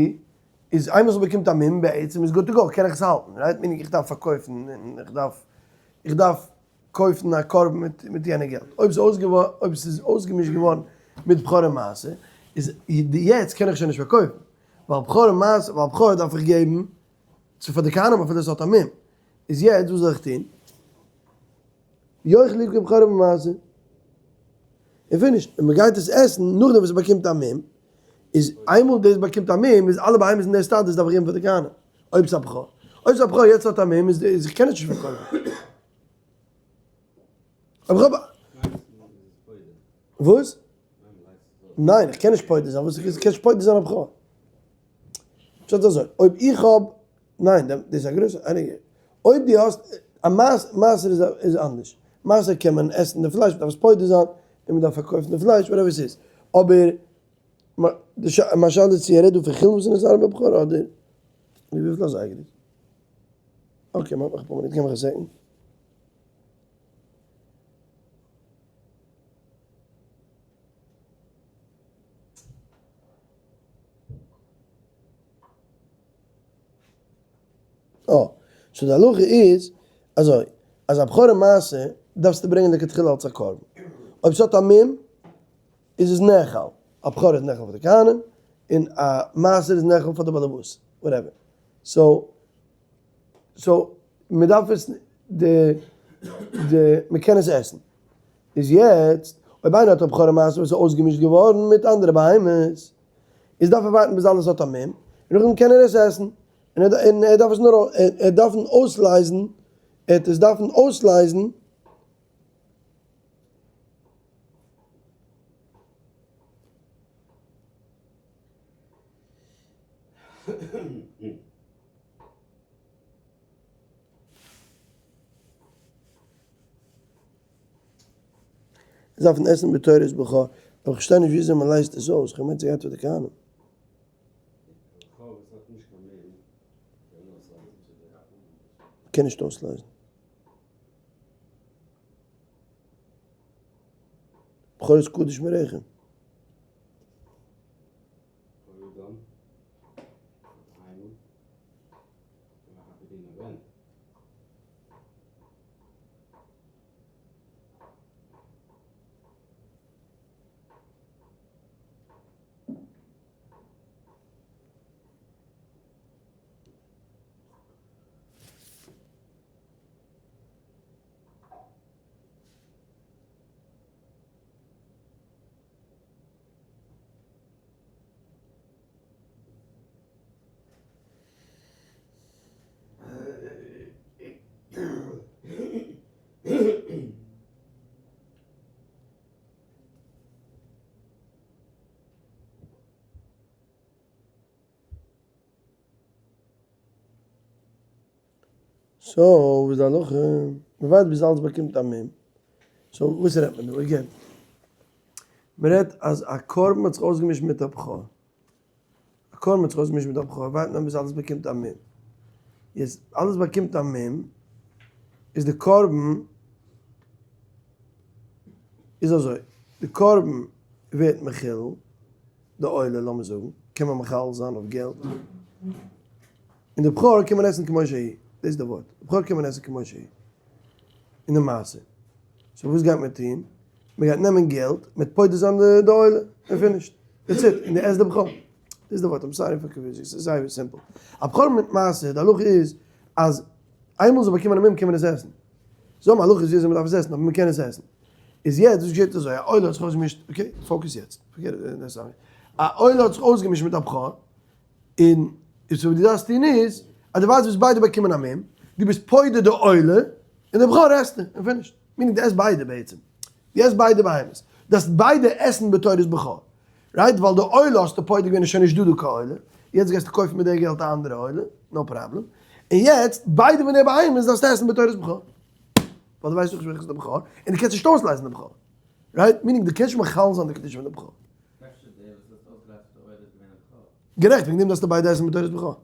איז איינמאל ס'באקומט א מום בעצם איז good to go, קען איך עס האלטן, right? meaning איך דארף פארקויפן און איך דארף איך דארף קויפן א קרבן מיט מיט יענע געלט. אויב ס'איז אויב ס'איז אויסגעמישט געווארן מיט בכור און מעשר, איז יעצט קען איך שוין נישט פארקויפן, ווייל בכור און מעשר, ווייל בכור דארף איך געבן צו פאר די כהנים אפילו ס'האט א מום. איז יעצט וואס זאל איך טון? יאכל לבכור בכור ומעשר. און finish. און מ'גייט עס עסן נאכדעם וואס ס'באקומט א מום, איז איינמאל דאס באקומט א מום איז אלע בהמות אין די סטאדעס דארף איך געבן פאר די כהנים. אויב ס'איז א בכור. אויב ס'איז א בכור יעצט האט א מום איז איך קען עס נישט פארקויפן. אבער איך האב. וואס? ניין איך קען נישט פודה זיין, וואס איך קען נישט פודה זיין א בכור. פשט אזוי, אויב איך האב, ניין דאס איז א גרויסע, anyway, אויב דו האסט, א מעשר איז אנדערש, מעשר קען מען עסן די פלייש, מ'דארף עס פודה זיין, און מ'דארף פארקויפן די פלייש, whatever ס'איז, אבער די שאלה איז צו ער רעדט דא פון חולין וואס איז נתערב בבכור אדער וויפיל אזייגער איז? okay, מאך מיך אפאר מינוט, גיב מיך א second. אה, so די הלכה איז אזוי, אז א בכור ומעשר דארפסטו ברענגען לכתחילה אלס א קרבן. אויב ס'האט א מום איז עס נאכל, א בכור איז נאכל פאר די כהנים, און א מעשר איז נאכל פאר די בעלעבאס, whatever. so, so, מ'דארף עס, די, די, מ'קען עס עסן. איז יעצט, אויב איינער האט א בכור ומעשר וואס איז אויסגעמישט געווארן מיט אנדערע בהמות, איז דארף ער ווארטן ביז אלעס האט א מום, און נאכדעם קען ער עס עסן, און ער דארף עס נאר, ער דארפן אויסלייזן, ער וועט עס דארפן אויסלייזן, זיי דארפן עסן בתורת בכור, אבער כ'פארשטיי נישט וויאזוי מ'לייזט עס אויס, כ'מיין ס'גייט פאר די כהנים. מ'קען נישט אויסלייזן. בכור איז קדוש מרחם. so וואס איז די הלכה? מ'ווארט ביז אלעס באקומט א מום. so וואס רעדט מען דא? again, מ'רעדט אז א קרבן האט זיך אויסגעמישט מיט א בכור. א קרבן האט זיך אויסגעמישט מיט א בכור, ווארט מען ביז אלעס באקומט א מום. יעצט אלעס באקומט א מום, איז די קרבן איז אזוי, די קרבן ווערט מחולל, די עולה לאמיר זאגן, קען מען מחלל זיין אויף געלט, און די בכור קען מען עסן כמו שהיא, דאס איז די ווארט, די בכור קען מען עסן כמו שהיא, און די מעשר. so וואס גייט מען טון? מען גייט נעמען געלט, מען וועט פודה זיין די עולה, און finished. That's it, און די עסט די בכור. דאס איז די ווארט, I'm sorry for confusing, ס'איז זייער simple. א בכור מיט מעשר, די הלכה איז אז איינמאל זיי באקומען א מום קען מען עס עסן. זיי האבן הלכות וויאזוי מען דארף עס עסן, אבער מען קען עס עסן. איז יעצט וואס געשעט אזוי, א עולה האט זיך אויסגעמישט, okay, focus יעצט, forget it, א עולה האט זיך אויסגעמישט מיט א בכור, און איז וואס דו דארפסט טון איז, אז דו ווייסט וואס ביידע באקומען א מום, דו ביסט פודה די עולה, און די בכור עסטו, און finished. meaning דו עסט ביידע בעצם. דו עסט ביידע בהמות. דו דארפסט ביידע עסן בתורת בכור. right? ווייל די עולה האסטו פודה געווען איז שוין נישט דא דא קיין עולה, יעצט גייסטו קויפן מיט די געלט א אנדערע עולה, no problem, און יעצט ביידע פון די בהמות דארפסטו עסן בתורת בכור, ווייל דו ווייסט דאך נישט וועלכע איז די בכור, און דו קענסט נישט אויסלייזן די בכור, right? Meaning דו קענסט נישט מחלל זיין די קדושה פון די בכור.
אפשר דער וואס האט אויסגעלייזט די עולה איז געווען א בכור.
גערעכט, וועגן דעם דארפסטו ביידע עסן בתורת בכור.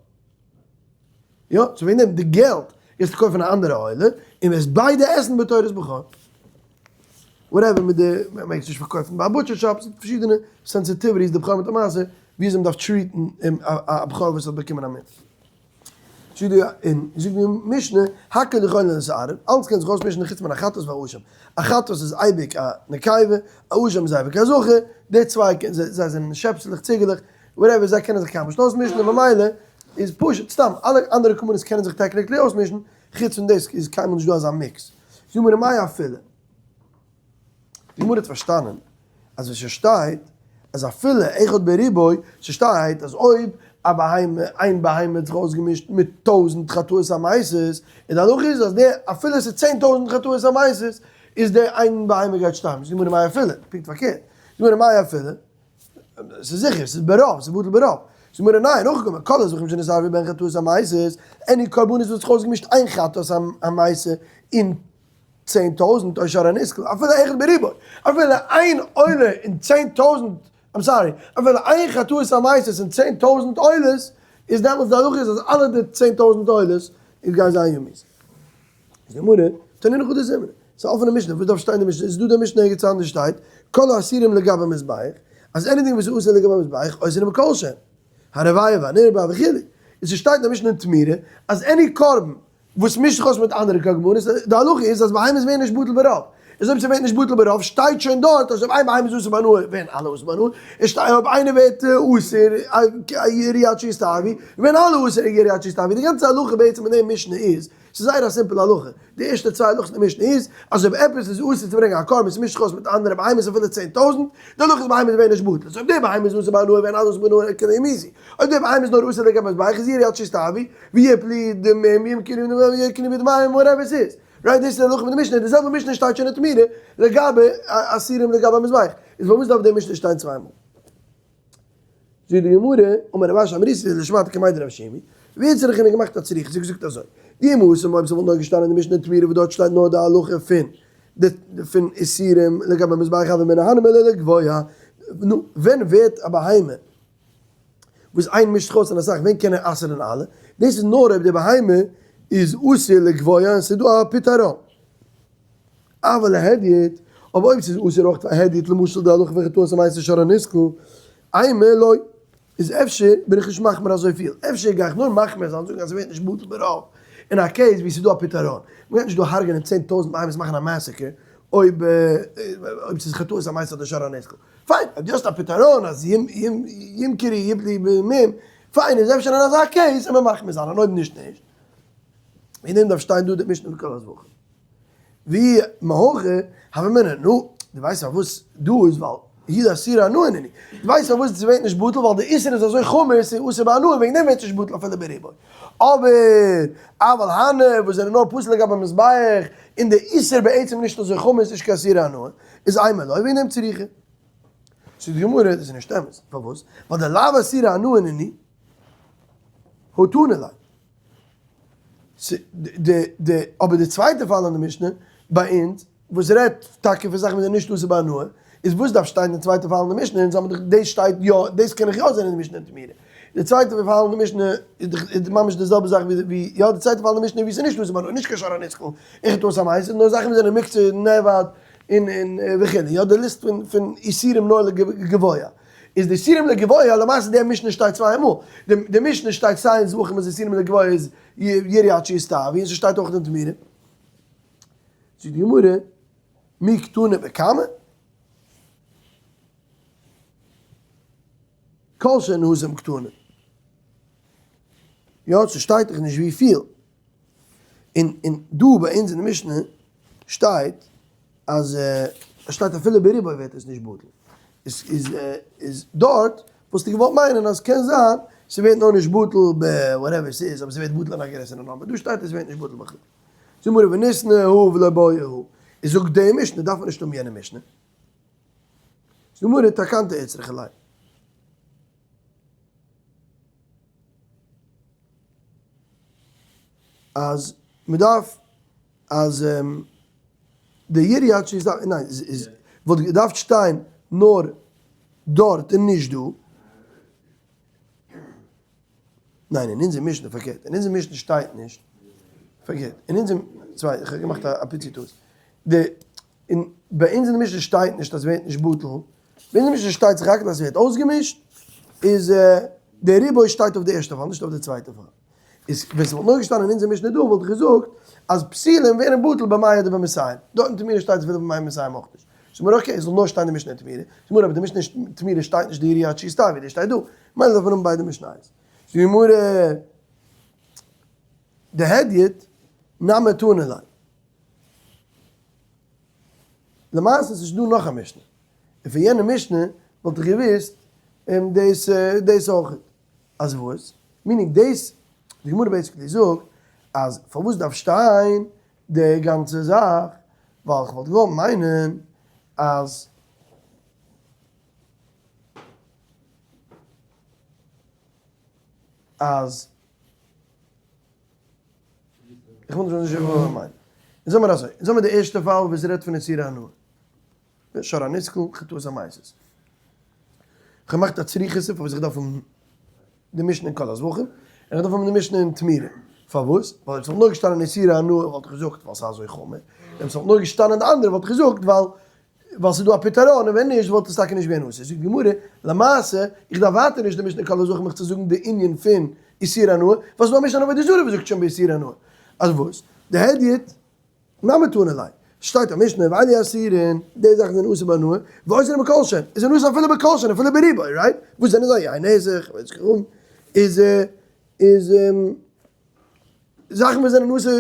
יא, so וועגן דעם די געלט גייסטו קויפן א אנדערע עולה, און וועסט ביידע עסן בתורת בכור. Whatever מיט די, מען מעג עס נישט פארקויפן ביי א butcher shop, ס'איז פארשידענע sensitivities די בכור מיט די מעשה, ווי אזוי מען דארף treat ן א בכור וואס האט באקומען א מום. זאגט די און זאגט די משנה, הכל יכולין להתערב, אלץ קען זיך אויסמישן חוץ מן החטאת והאשם. א חטאת איז אייביג א נקבה, א אשם איז אייביג א זכר, די צוויי זיי זענען שעפסעלעך ציגעלעך, whatever, זיי קענען זיך קיינמאל נישט אויסמישן און ממילא איז פשוט סתם אלע אנדערע קרבנות קענען זיך technically אויסמישן, חוץ פון דאס איז קיינמאל נישט דא אזא מיקס. זאג מיר מאי אפילו. די גמרא האט פארשטאנען אז ווען ס'שטייט אז אפילו אחד בריבוי, ס'שטייט אז אויב א בהמה, איין בהמה האט זיך אויסגעמישט מיט טויזנט חטאות המתות, און די הלכה איז אז די אפילו ס'איז 10,000 חטאות המתות, איז די איין בהמה גייט שטארבן. זאגט די גמרא מאי אפילו, פונקט פארקערט. זאגט די גמרא מאי אפילו, ס'איז זיכער, ס'איז ברוב, ס'איז בטל ברוב. זאגט די גמרא ניין, נאך גמרא, כל הזבחים שנתערבו בהן חטאות המתות, any קרבנות וואס האט זיך אויסגעמישט איין חטאת המתה אין 10,000 או שור הנסקל, אפילו אחד בריבוא, אפילו איין עולה אין 10,000, I'm sorry, אפילו איין חטאת המתות אין 10,000 עולות, איז דעמאלטס די הלכה איז אז אלע די 10,000 עולות איז גייען זיין ימות. איז די גמרא, תנינא חדא זימנא, ס'איז א אפענע משנה, וואס דארף שטיין די משנה, איז דא די משנה ערגעץ אנדערש שטייט, כל האסירים לגבי מזבח, אז anything וואס איז אסור לגבי מזבח, אוסרים בכל שהם, הרביע והנרבע וכו', איז ס'שטייט אין די משנה אין תמורה, אז any קרבן וואס מישט זיך אויס מיט אנדערע קרבנות, די הלכה איז אז בהמות ווערן נישט בטל ברוב, איז אויב ס'ווערט נישט בטל ברוב שטייט שוין דארט אז אויב איין בהמה איז אסור בהנאה ווערן אלע אסור בהנאה, און שטייט אויב איינער ווערט אסור ירעו עד שיסתאבו ווערן אלע אסור ירעו עד שיסתאבו, די גאנצע הלכה בעצם אין די משנה איז, ס'איז זייער א simple הלכה, די ערשטע צוויי הלכות אין די משנה איז, אז אויב עפעס איז אסור צו ברענגען א קרבן ס'מישט זיך אויס מיט אנדערע בהמות אפילו 10,000, די הלכה איז בהמות ווערן נישט בטל, so אויב די בהמה איז אסור בהנאה ווערן אלע אסור בהנאה כדי אויב די בהמה איז נאר אסור לגבי מזבח איז ירעו עד שיסתאבו, ויפלו דמים ימכרו בדמיהם whatever ס'איז. Right דאס איז די הלכה פון די משנה, די זעלבע משנה שטייט שוין אין תמורה לגבי אסירים לגבי מזבח, איז פארוואס דארף די משנה שטיין צוויי מאל? זאגט די גמרא, אמר רב אשי אמריתא לשמעתא כמאי דרב שימי, ווי האט זיך געמאכט א צריכה, זי האט געזאגט אזוי, דאי התם אויב ס'וואלט נאר געשטאנען אין די משנה תמורה וואס דארט שטייט נאר די הלכה פון די פון איסורים לגבי מזבח הוה אמינא הני מילי לגבוה, נו, ווען ווערט א בהמה וואס איין מישט זיך אויס אין אסאך, ווען קען ער אסר'ן אלע? דאס איז נאר אויב די בהמה איז אסור לגבוה און ס'איז דא א פתרון. אבל להדיוט, אבער אויב ס'איז אסור אויך פאר הדיוט, למשל די הלכה פון חטאת המתות שור הנסקל, אימא לא, איז אפשר בין איך נישט מחמיר אזויפיל, אפשר גיי איך נאר מחמיר זיין זאגן אז ס'ווערט נישט בטל ברוב, אין א case ווי ס'איז דא א פתרון, מ'גייט נישט דא הרג'נען 10,000 בהמות מאכן א massacre אויב אויב ס'איז חטאת המתות אדער שור הנסקל, פיין אויב דו האסט א פתרון אז ימכרו יפלו במום, פיין איז אפשר אין אזא case וועט מען מחמיר זיין און אויב נישט נישט. אין דעם דארף שטיין דא די משנה וכל הזבחים. ואי מהכא הוה אמינא, נו, דו ווייסט פארוואס דא איז ווייל הוא דאיסורא הנאה נינהו, דו ווייסט פארוואס עס ווערט נישט בטל ווייל די איסור איז אזוי חמור ס'איז אסור בהנאה וועגן דעם ווערט עס נישט בטל אפילו בריבוי, אבער אבל הני וואס זענען נאר פסול לגבי מזבח און די איסור בעצם נישט אזוי חמור ס'נישט קיין איסור הנאה איז אימא לא וועגן דעם צריכא. זאגט די גמרא דאס איז נישט אמת, פארוואס? ווייל דלאו איסורא הנאה נינהו הא תנא ליה. אבער די צווייטע פאל אין די משנה ביי אונז וואס רעדט טאקע פון זאכן וואס זענען נישט אסור בהנאה, איז וואס דארף שטיין די צווייטע פאל אין די משנה, אונז האבן דאך דאס שטייט יא, דאס קען איך יא זען אין די משנה אין תמורה. די צווייטע פאל אין די משנה איז ממש די זעלבע זאך ווי יא די צווייטע פאל אין די משנה ווי ס'איז נישט אסור בהנאה, נישט קיין שור הנסקל, און חטאת המתות, נאר זאכן וואס זענען מוקצה נאבד און וכו', יא די ליסט פון איסורים נאר לגבוה. איז די איסורים לגבוה, למעשה די משנה שטייט צוויי מאל, די משנה שטייט סיי אין זבחים אז איסורים לגבוה איז ירעו עד שיסתאבו, און ס'שטייט אויך אין תמורה. זאגט די גמרא, מי קתני בקמא? כל שהן התם קתני. יא, ס'שטייט דאך נישט וויפיל. און און דא ביי אונז אין די משנה שטייט אז עס שטייט אפילו בריבוי ווערט עס נישט בטל. איז איז איז דארט וואלסטו געוואלט מיינען אז קען זיין ס'ווערט נאר נישט בטל ב whatever ס'איז אבער ס'ווערט בטל אין א גרעסערע number. דא שטייט עס ווערט נישט בטל בכלל. זאג מיר וניתני הא ולא בעי הא. איז זאגט די משנה דארף מען נישט האבן יענע משנה. זאג מיר תקנתא איצטריכא ליה. אז מ'דארף אז די ירי' עד שיסתאוו, ניין, איז וואלט געדארפט שטיין נאר דארט און נישט דא. ניין, אין אונזער משנה פארקערט, אין אונזער משנה שטייט נישט, פארקערט, אין אונזער, צוויי, איך האב געמאכט א פיצי טעות, די, אין, ביי אונז אין די משנה שטייט נישט אז ווערט נישט בטל, ביי אונז אין משנה שטייט זיך רק אז ווערט אויסגעמישט, איז די ריבוי שטייט אויף די ערשטע פאל, נישט אויף די צווייטע פאל. איז ווען ס'וואלט נאר געשטאנען אין אונזער משנה דא וואלט איך געזאגט אז פסילים ווערן בטל במאה אדער במאתים, דארט אין תמורה שטייט עס אפילו במאה ומאתים אויך נישט. זאגט מיר okay, עס זאל נאר שטיין די משנה אין תמורה, זאגט מיר אבער די משנה אין תמורה שטייט נישט די יריעה עד שיסתאוו, די שטייט דא, ממילא דארף מען האבן ביידע משניות. זאגט די גמרא די הדיוט נמי תנא ליה. למעשה איז נישט דא נאך א משנה, און פון יענע משנה וואלט איך געוואוסט דאס דאס אויך. אז וואס? meaning דאס, די גמרא basically זאגט אז פארוואס דארף שטיין די גאנצע זאך, ווייל איך וואלט געוואלט מיינען אז אז איך וואלט נישט געוואלט מיינען. אונז האמיר אזוי, אונז האמיר די ערשטע פאל וואס רעדט פון איסור הנאה. שור הנסקל, חטאת המזיד. כ'האב געמאכט א צריכותא פארוואס איך דארף האבן די משנה אין כל הזבחים, און איך דארף האבן די משנה אין תמורה. פארוואס? ווייל אויב ס'וואלט נאר געשטאנען איסור הנאה וואלט איך געזאגט ווייל ס'איז אזוי חמור, און אויב ס'וואלט נאר געשטאנען די אנדערע וואלט איך געזאגט ווייל ווייל ס'איז דא א פתרון און ווען נישט וואלט עס טאקע נישט געווען אסור. זאגט די גמרא, למעשה, איך דארף ווייטער נישט די משנה אין כל הזבחים מיך צו זאגן די ענין פון איסור הנאה, ווייל ס'איז דא א משנה אין עבודה זרה וואס זאגט שוין באיסור הנאה. אז וואס? די הדיוט נמי תנא ליה, שטייט א משנה ואלו אסורין, די זאכן זענען אסור בהנאה, ואוסרין בכל שהן, עס איז אסור אפילו בכל שהן, אפילו בריבוי, right? וואס זענען זיי? יין נסך, איז איז זאכן וואס זענען אסור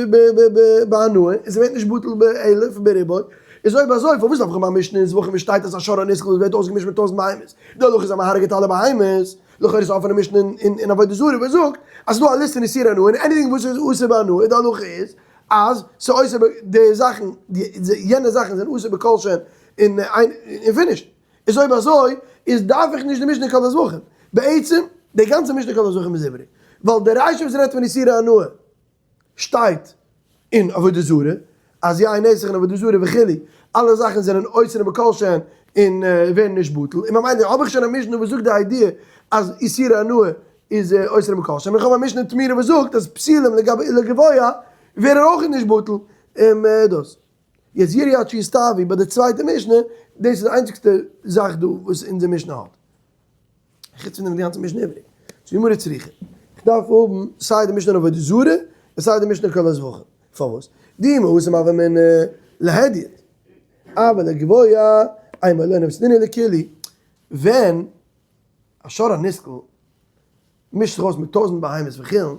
בהנאה, און ס'ווערט נישט בטל באלף בריבוי, איז אויב אזוי פארוואס דארף איך האבן א משנה אין זבחים וואו שטייט אז א שור הנסקל וואס ווערט אויסגעמישט מיט טויזנט בהמות, די הלכה איז אז מ'הרג'עט אלע בהמות, לכאורה איז א אפענע משנה אין עבודה זרה וואס זאגט אז ס'איז דא א ליסט פון איסורי הנאה און anything וואס איז אסור בהנאה די הלכה איז אז ס'אוסר די זאכן יענע זאכן זענען אסור בכל שהן און און finished. איז אויב אזוי איז דארף איך נישט די משנה כל הזבחים. בעצם די גאנצע משנה כל הזבחים איז איבעריג. ווייל די רישא וואס רעדט פון איסורי הנאה שטייט אין עבודה זרה אז יין נסך און עבודה זרה וכו' אלע זאכן זענען אוסר בכל שהן און ווערן נישט בטל און ממילא האב איך שוין א משנה וואס זאגט די idea אז איסורי הנאה איז אוסר בכל שהן און איך האב א משנה אין תמורה וואס זאגט אז פסילים לגבי לגבוה ווערן אויך נישט בטל און דאס. יעצט יראה עד שיסתאבו ביי די צווייטע משנה, דאס איז די איינציגסטע זאך דא וואס אונזער משנה האט. חוץ פון דעם איז די גאנצע משנה איבעריג. סאו גמרא צריכה. איך דארף האבן סיי די משנה אין עבודה זרה און סיי די משנה אין כל הזבחים. פארוואס? דאי מהתם הוה אמינא להדיוט. אבל לגבוה, אימא לא נפסדינהו לכולהו. ווען א שור הנסקל מישט זיך אויס מיט טויזנט בהמות וחולין,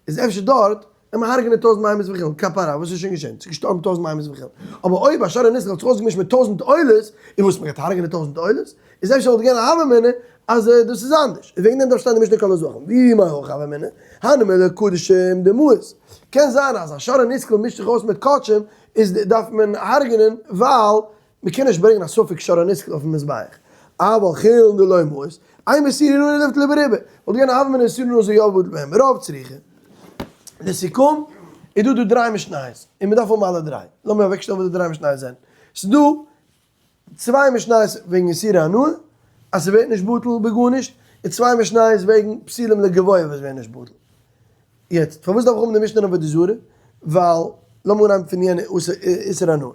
איז אפשר דארט ווען מען הרג'נעט טויזנט בהמות וחולין, כפרה, וואס איז שוין געשען? ס'איז געשטארבן טויזנט בהמות וחולין. אבער אויב א שור הנסקל האט זיך אויסגעמישט מיט טויזנט עולות, איז וואס, מען גייט הרג'נען טויזנט עולות? איז אפשר וואלט געווען א הוה אמינא אז דאס איז אנדערש. איז וועגן דעם דארף שטיין די משנה כל הזבחים. ואי מהכא הוה אמינא, הני מילי קדשים דמאיס. קען זיין אז א שור הנסקל מישט זיך אויס מיט קדשים, איז דארף מען הרג'נען ווייל מען קען נישט ברענגען א ספק שור הנסקל אויפן מזבח, אבל חולין דלא מאיס, אימא איסור הנאה ליבטלו ברובא, וואלט געווען א הוה אמינא איסור הנאה זאל יא בטל ווערן ברוב צריכה. לסיכום, איז דא דא דריי משניות, און מען דארף האבן אלע דריי, לאמיר אוועקשטעלן וואס די דריי משניות זענען, ס'איז דא צוויי משניות וועגן איסורי הנאה, אז ס'ווערט נישט בטל בגארנישט, און צוויי משניות וועגן פסילים לגבוה וואס ווערן נישט בטל. יעצט, פארוואס דארף איך האבן די משנה אין עבודה זרה? ווייל, לאמיר אנהייבן פון יענע איסור הנאה.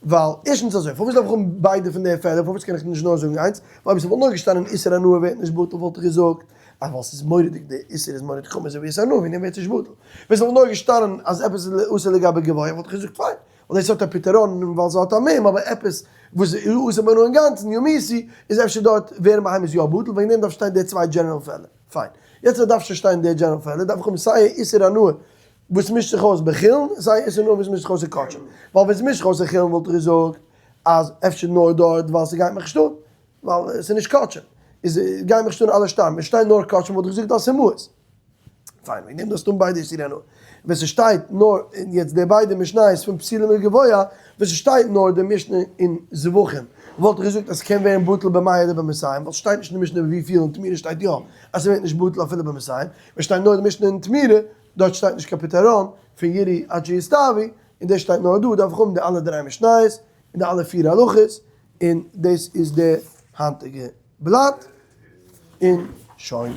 ווייל, ערשטנס אזוי, פארוואס דארף איך האבן ביידע פון די פעלער? פארוואס קען איך נישט נאר זאגן איינס? ווייל אויב ס'וואלט נאר געשטאנען איסור הנאה ווערט נישט בטל וואלט איך געזאגט אז ווייל ס'איז מורא'דיג די איסור איז מורא'דיג חמור אזוי ווי איסור הנאה וועגן דעם ווערט עס נישט בטל. ווען ס'וואלט נאר געשטאנען אז עפעס איז אסור לגבי גבוה וואלט איך געזאגט פיין, ווייל דאס האט א פתרון און ווייל ס'האט א מום, אבער עפעס וואס איז אסור בהנאה אינגאנצן, יומתו, איז אפשר דארט ווערן בהמות יא בטל, וועגן דעם דארף שטיין די צוויי general פעלער. פיין. יעצט אז דארף שוין שטיין די general פעלער, דארף איך האבן סיי א איסור הנאה וואס מישט זיך אויס בחולין, סיי א איסור הנאה וואס מישט זיך אויס אין קדשים. ווייל ווען ס'מישט זיך אויס אין חולין וואלט איך געזאגט אז אפשר נאר דארט ווייל ס'גייט מיך נישט אן, ווייל ס'איז נישט קדשים. איז גייט מיך נישט אן אלע שטארבן. ווען ס'שטייט נאר קדשים וואלט איך געזאגט אז ס'מאוס. פיין, וועגן דעם דארפסטו האבן ביידע איסורי הנאה. ווען ס'שטייט נאר, יעצט די ביידע משניות פון פסילים לגבוה, ווען ס'שטייט נאר די משנה אין זבחים, וואלט איך געזאגט אז ס'קען ווערן בטל במאה אדער במאתים, ווייל ס'שטייט נישט אין די משנה וויפיל, אין תמורה שטייט יא אז ס'ווערט נישט בטל אפילו במאתים, ווען ס'שטייט נאר די משנה אין תמורה. דארט שטייט נישט קיין פתרון פון יראו עד שיסתאבו, און דאס שטייט נאר דא, דארף איך האבן די אלע דריי משניות און די אלע פיר הלכות, און דאס איז די היינטיגע בלאט, און שוין.